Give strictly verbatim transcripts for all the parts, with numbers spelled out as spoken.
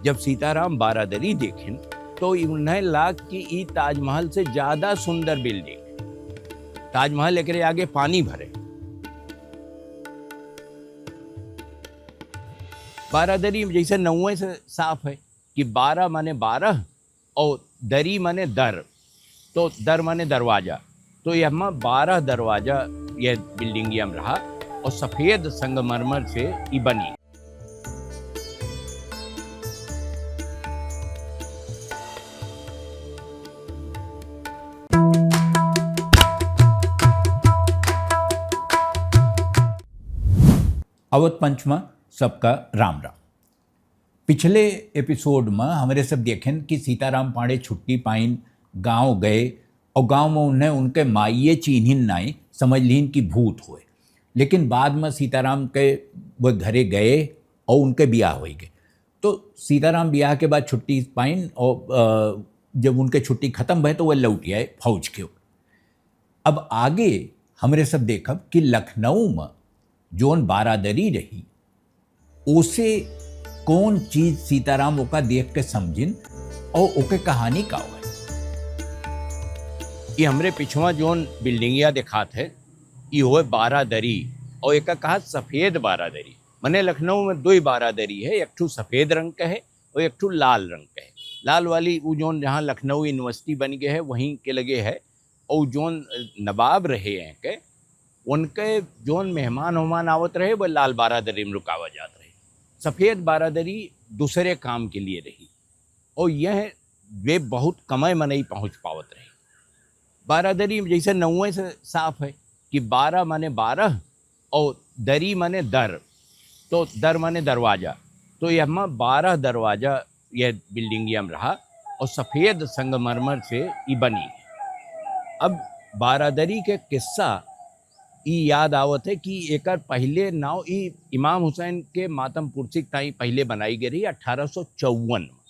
जब सीताराम बारादरी देखिन, तो उन्हें लाग कि ई ताजमहल से ज्यादा सुंदर building। ताजमहल एकरे आगे पानी भरे। बारादरी जैसे नौवे से साफ है कि बारह माने बारह और दरी माने दर, तो दर माने दरवाजा। तो यहमा बारह दरवाजा यह बिल्डिंगिया में रहा और सफेद संगमरमर से ई बनी। अवध पंचमा सबका राम राम। पिछले एपिसोड में हमरे सब देखेन कि सीताराम पांड़े छुट्टी पाइन, गांव गए और गांव में उन्हें उनके माइये चीन्हिन नाई, समझ लीन कि भूत होए। लेकिन बाद में सीताराम के वो घरे गए और उनके बियाह होई गए। तो सीताराम बियाह के बाद छुट्टी पाइन और, अ, जब उनके छुट्टी खत्म भए तो वह लौट आए फौज के। अब आगे हमरे सब देखब कि लखनऊ में जौन बारादरी रही, ओसे कौन चीज सीताराम ओका देख के समझिन और ओके कहानी का होए। ये हमरे पिछवा जौन बिल्डिंगिया दिखात है, ये होए बारादरी और एका कहा सफेद बारादरी। मने लखनऊ में दो ही बारादरी है, एक ठू सफेद रंग का है और एक ठू लाल रंग का है। लाल वाली वो जौन जहाँ लखनऊ यूनिवर्सिटी बन गए है वहीं के लगे है। और जौन नवाब रहे हैं के, उनके जौन मेहमान ओहमान आवत रहे, वो लाल बारादरी में रुकावा जात रहे। सफेद बारादरी दूसरे काम के लिए रही और यह वे बहुत कमय मनई पहुँच पावत रहे। बारादरी जैसे नौवे से साफ है कि बारह माने बारह और दरी माने दर, तो दर माने दरवाजा। तो यहमा बारह दरवाजा यह बिल्डिंगिया में रहा और सफेद संगमरमर से ई बनी। अब बारादरी के किस्सा ई याद आवत है कि एकर पहिले नाव ई इमाम हुसैन के मातम पुरसी के ताई पहिले बनाई गई रही अठारह सौ चौवन में।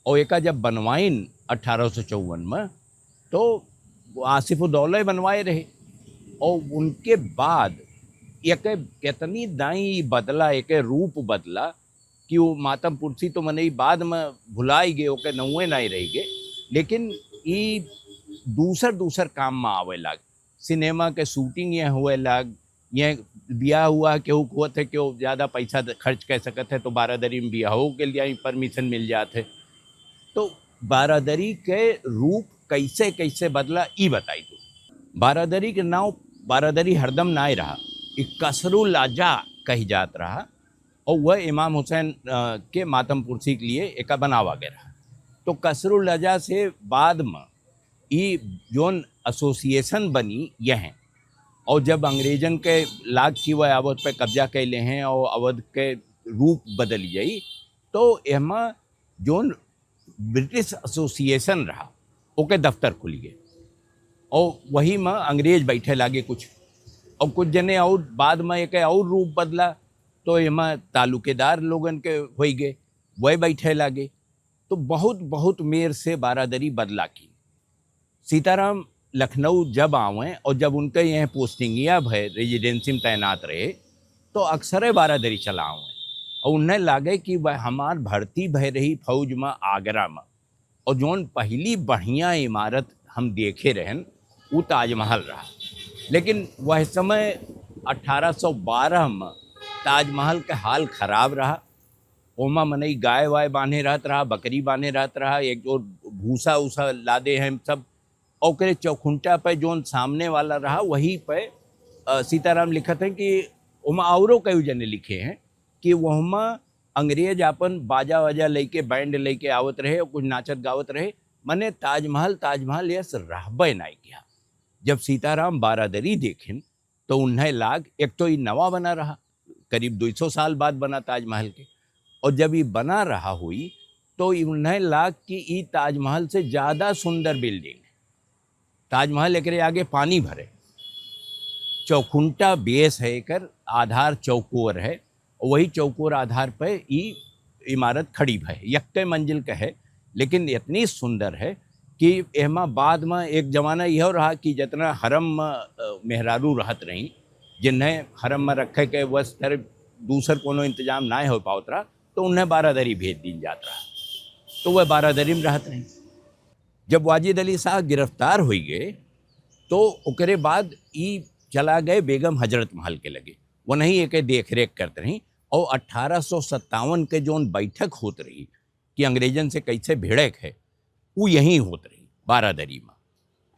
और एका जब बनवाइन अठारह सौ चौवन में, तो आसिफ उद्दौला बनवाए रहे। और उनके बाद एके कितनी दाई बदला, एके रूप बदला कि वो मातम पुरसी तो मनई बाद में भुलाई गए, ओके नौवे नाई रह गए, लेकिन ई दूसर दूसर काम में आवे लाग। सिनेमा के शूटिंग ये हुए लाग, ये बियाह हुआ, केहू होत है, केहू ज्यादा पैसा द-, खर्च कर सकत है, तो बारादरी में बियाहो के लिए परमिशन मिल जात है। तो बारादरी के रूप कैसे कैसे बदला, ई बताई तू। बारादरी के नाव बारादरी हरदम नाय रहा, ई कसरुल अजा कही जात रहा, और वह इमाम हुसैन, अ, के मातम पुरसी के लिए एका बनावा गया रहा। तो कसरुल अजा से बाद में ई जौन एसोसिएशन बनी यह है, और जब अंग्रेजन के लाग की वह अवध पे कब्जा कैले हैं और अवध के रूप बदल गई, तो एमा जौन ब्रिटिश एसोसिएशन रहा, ओके दफ्तर खुल गए और वही में अंग्रेज बैठे लागे कुछ, और कुछ जने और बाद में एक और रूप बदला, तो एमा तालुकेदार लोगन के होई गए, वह बैठे लागे। तो बहुत, बहुत मेर से बारादरी बदला की। सीताराम लखनऊ जब आवें और जब उनके यहाँ पोस्टिंगिया भय, रेजिडेंसी में तैनात रहे, तो अक्सरे बारादरी चला आवें और उन्हें लागे कि वह हमार भर्ती भय रही फौज में आगरा में, और जौन पहली बढ़िया इमारत हम देखे रहन, वो ताजमहल रहा। लेकिन वह समय अठारह सौ बारह में ताजमहल का हाल खराब रहा। ओमा मनई गाय वाय बांधे रहत रहा, बकरी बांधे रहत रहा, एक जोर भूसा उसा लादे हैं सब। ओकरे चौखुंटा पे जौन सामने वाला रहा, वही पे, अ, सीताराम लिखत हैं कि ओमा औरो कई जने लिखे हैं कि वहमा अंग्रेज आपन बाजा वाजा लेके, बैंड लेके आवत रहे और कुछ नाचत गावत रहे। मने ताजमहल, ताजमहल यस रहबे नाई किया। जब सीताराम बारादरी देखिन, तो उन्हें लाग, एक तो ई नवा बना रहा, करीब दो सौ साल बाद बना ताजमहल के, और जब ई बना रहा हुई, तो ई उन्हें लाग कि ई ताजमहल से ज्यादा सुंदर बिल्डिंग है। ताजमहल एकरे आगे पानी भरे, चौखुंटा बेस है, एकर आधार चौकोर है, वही चौकोर आधार पे ई इमारत खड़ी भय, यक्के मंजिल के है, लेकिन इतनी सुंदर है कि एहमा बाद में एक जमाना यह रहा कि जितना हरम में, अ, मेहरारू रहत रही, जिन्हें हरम में रखे के वस्त्र दूसर कोनो इंतजाम ना हो पावत रहा, तो उन्हें बारादरी भेज दीन जात रहा, तो वह बारादरी में रहत रही। जब वाजिद अली शाह गिरफ्तार होइ गए, तो ओकरे बाद ई चला गए बेगम हजरत महल के लगे, वनहीं एके देख रेख करत रही। और अठारह सौ सत्तावन के जौन बैठक होत रही कि अंग्रेजन से कैसे भिड़े के है, उ यहीं होत रही बारादरी में।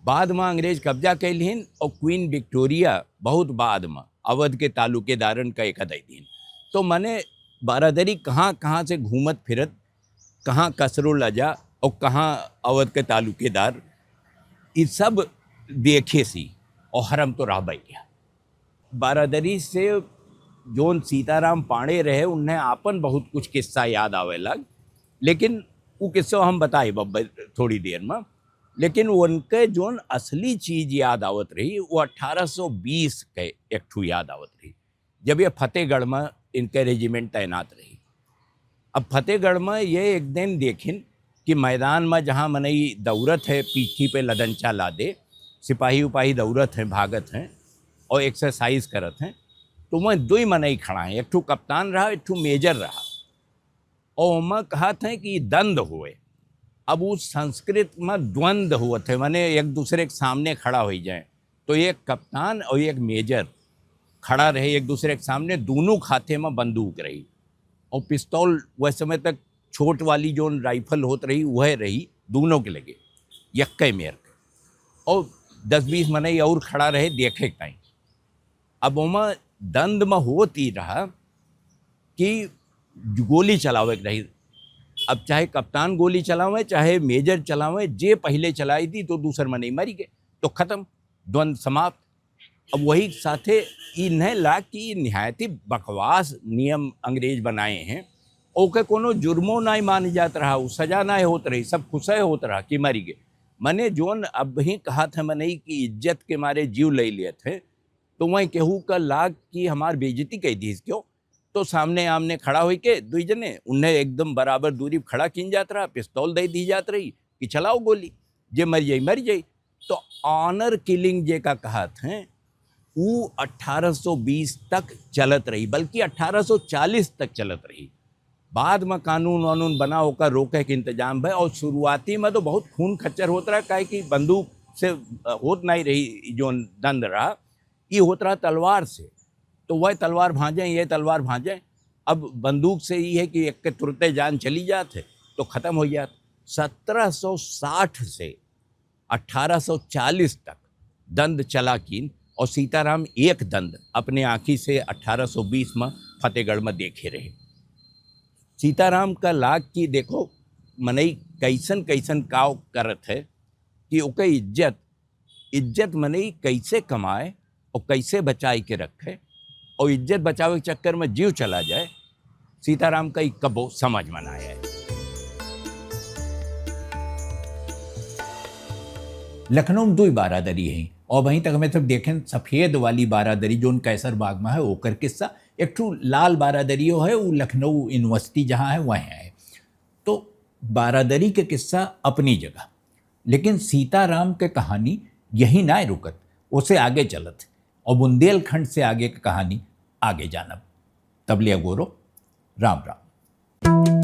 बाद में अंग्रेज कब्जा कइ लिहिन और क्वीन विक्टोरिया बहुत बाद में अवध के तालुकेदारन का एका दइ दिहिन। तो मने बारादरी कहाँ कहाँ से घूमत फिरत, कहाँ कसरो लजा और कहाँ अवध के तालुकेदार, ई सब देखे सी और हरम तो रहबइ गया। बारादरी से जौन सीताराम पांड़े रहे, उन्हें आपन बहुत कुछ किस्सा याद आवे लग, लेकिन उ किस्सा हम बताइब अब थोड़ी देर में। लेकिन उनके जौन असली चीज याद आवत रही, वो अठारह सौ बीस के एक ठू याद आवत रही, जब ये फतेहगढ़ में इनके रेजिमेंट तैनात रही। अब फतेहगढ़ में ये एक दिन देखिन कि मैदान में जहाँ मनई दौड़त है, पीठी पे लदंचा लादे, सिपाही उपाही दौड़त हैं, भागत हैं और एक्सरसाइज करत हैं, तो वह दुई मनई खड़ा हैं, एक ठू कप्तान रहा, एक ठू मेजर रहा। और ओमा कहत हैं कि दंद होए। अब उस संस्कृत में द्वंद होत है, माने एक दूसरे के सामने खड़ा होइ जाए। तो एक कप्तान और एक मेजर खड़ा रहे एक दूसरे के सामने, दोनों के हाथे में बंदूक रही और पिस्तौल वह समय तक छोट वाली जौन राइफल होत रही, वह रही दोनों के लगे, यक्के मेर के। और दस बीस मनई और खड़ा रहे देखे के ताईं। अब ओमा दंद में होत ई रहा कि गोली चलावे के रही। अब चाहे कप्तान गोली चलावे, चाहे मेजर चलावे, जे पहिले चलाई दी तो दूसर मनई मरी गए, तो खत्म, द्वंद समाप्त। अब वही साथे ई नहीं लाग कि निहायती बकवास नियम अंग्रेज बनाए हैं, ओके कोनो जुर्मो नाहीं माने जात रहा, उ सजा नाहीं होत रही, सब खुशे होत रहा कि मरी गए। मने जौन अब ही कहत है मनई कि इज्जत के मारे जीव ले लेत है, तो वहीं केहू का लाग कि हमार बेइज्जती कइ दीस क्यों, तो सामने आमने खड़ा होई के दुई जने उन्हें एकदम बराबर दूरी पे खड़ा कीन जात रहा, पिस्तौल दे दी जात रही कि चलाओ गोली, जे मर जाई मर जाई। तो ऑनर किलिंग जे का कहत हैं, उ अठारह सौ बीस तक चलत रही, बल्कि अठारह सौ चालीस तक चलत रही। बाद में कानून वानून बना, ओकर रोके के इंतजाम भय। और शुरुआती में तो बहुत खून खच्चर होत रहा, काहे कि बंदूक से, अ, होत नहीं रही, जौन दंद रहा, ई होत रहा तलवार से। तो वह तलवार भांजे, ये तलवार भांजे। अब बंदूक से ई है कि एक के तुरते जान चली जात है, तो खत्म हो जात। सत्रह सौ साठ से अठारह सौ चालीस तक दंद चला कीन और सीताराम एक दंद अपने आँखी से अठारह सौ बीस में फतेहगढ़ में देखे रहे। सीताराम का लाग कि देखो मनई कैसन कैसन काव करत है कि ओके इज्जत, इज्जत मनई कैसे कमाए और कैसे बचाए के रखे और इज्जत बचावे के चक्कर में जीव चला जाए, सीताराम का ई कबो समझ में ना आए। लखनऊ में दुई बारादरी है और वहीं तक हमें सब देखें सफेद वाली बारादरी जोन कैसर बाग में है, ओकर किस्सा। एक ठू लाल बारादरियो है, वो लखनऊ यूनिवर्सिटी जहाँ है वहीं है। तो बारादरी के किस्सा अपनी जगह, लेकिन सीताराम के कहानी यही ना रुकत, उसे आगे चलत और बुंदेलखंड से आगे के कहानी आगे जानब। तब ले अगोरो, राम राम।